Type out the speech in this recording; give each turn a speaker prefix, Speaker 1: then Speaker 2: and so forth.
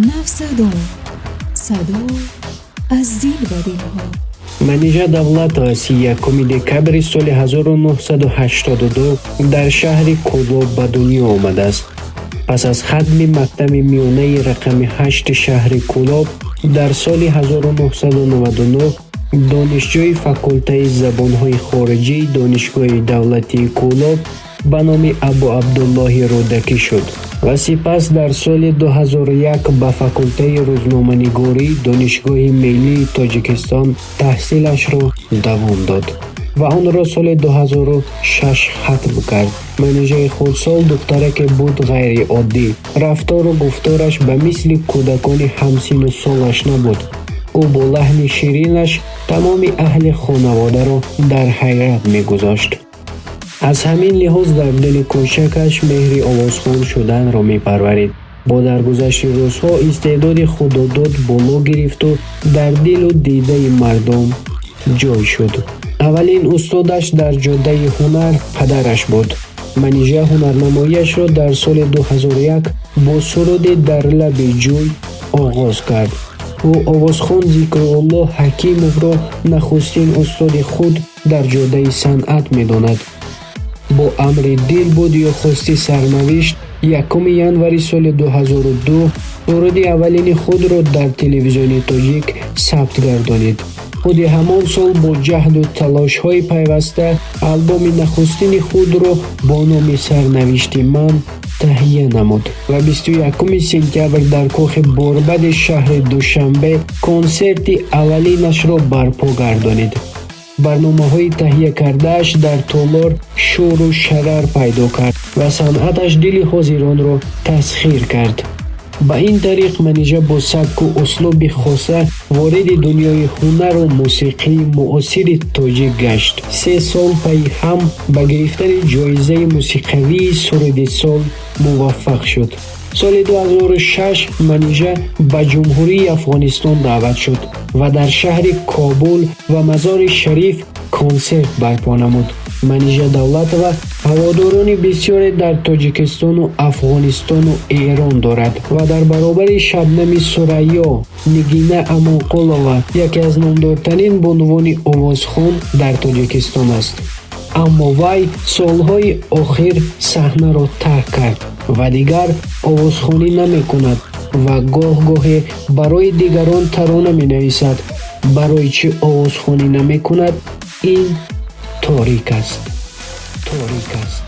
Speaker 1: Навсадо, садо аз дил ба дилҳо.
Speaker 2: Манижа Давлатова 31 декабри соли 1982 дар шаҳри Кӯлоб ба дунё омадааст. Пас аз хатми мактаби миёнаи рақами 8 шаҳри Кӯлоб дар соли 1999 донишҷӯи факултаи забонҳои хориҷии Донишгоҳи давлатии Кӯлоб ба номи Абуабдуллоҳи Рӯдакӣ шуд ва сипас дар соли 2001 ба факултаи рӯзноманигории Донишгоҳи миллии Тоҷикистон таҳсилашро давом дод ва онро соли 2006 хатм кард. Манижаи хурдсол духтараке буд ғайриоддӣ. Рафтору гуфтораш ба мисли кӯдакони ҳамсину солаш набуд. Ӯ бо лаҳни ширинаш тамоми аҳли хонаводаро дар ҳайрат мегузошт. Аз ҳамин лиҳоз дар дили кӯчакаш меҳри овозхон шуданро мепарварид. Бо даргузашти рӯзҳо истеъдоди худодод боло гирифту дар дилу дидаи мардум ҷой шуд. Аввалин устодаш дар ҷодаи ҳунар падараш буд. Манижа ҳунарнамоиашро дар соли 2001 бо суруди «Дар лаби ҷӯй» оғоз кард. Ӯ овозхон Зикрулло Ҳакимовро нахустин устоди худ дар ҷодаи санъат медонад. Бо амри дил буд ё хости сарнавишт, 1 январи соли 2002 суруди аввалини худро дар Телевизиони Тоҷик сабт гардонид. Худи ҳамон сол бо ҷаҳду талошҳои пайваста албоми нахустини худро бо номи «Сарнавишти ман» таҳия намуд ва 21 сентябр дар кохи Борбади шаҳри Душанбе консерти аввалинашро барпо гардонид. Барномаҳои таҳиякардааш дар толор шӯру шарар пайдо кард ва санъаташ дили ҳозиронро тасхир кард. Ба ин тариқ Манижа бо сабку услуби хоса вориди дунёи ҳунару мусиқии муосири тоҷик гашт. 3 сол пайи ҳам ба гирифтани ҷоизаи мусиқавии «Суруди сол» муваффақ шуд. Соли 2006 Манижа ба Ҷумҳурии Афғонистон даъват шуд ва дар шаҳри Кобул ва Мазори Шариф консерт барпо намуд. Манижа Давлатова ҳаводорони бисёре дар Тоҷикистону Афғонистону Эрон дорад ва дар баробари Шабнами Сурайё, Нигина Амонқулова яке аз номдортарин бонувони овозхон дар Тоҷикистон аст. Аммо вай солҳои охир саҳнаро тарк кард ва дигар овозхонӣ намекунад ва гоҳ-гоҳе барои дигарон тарона менависад. Барои чӣ овозхонӣ намекунад, ин торик аст, торик аст.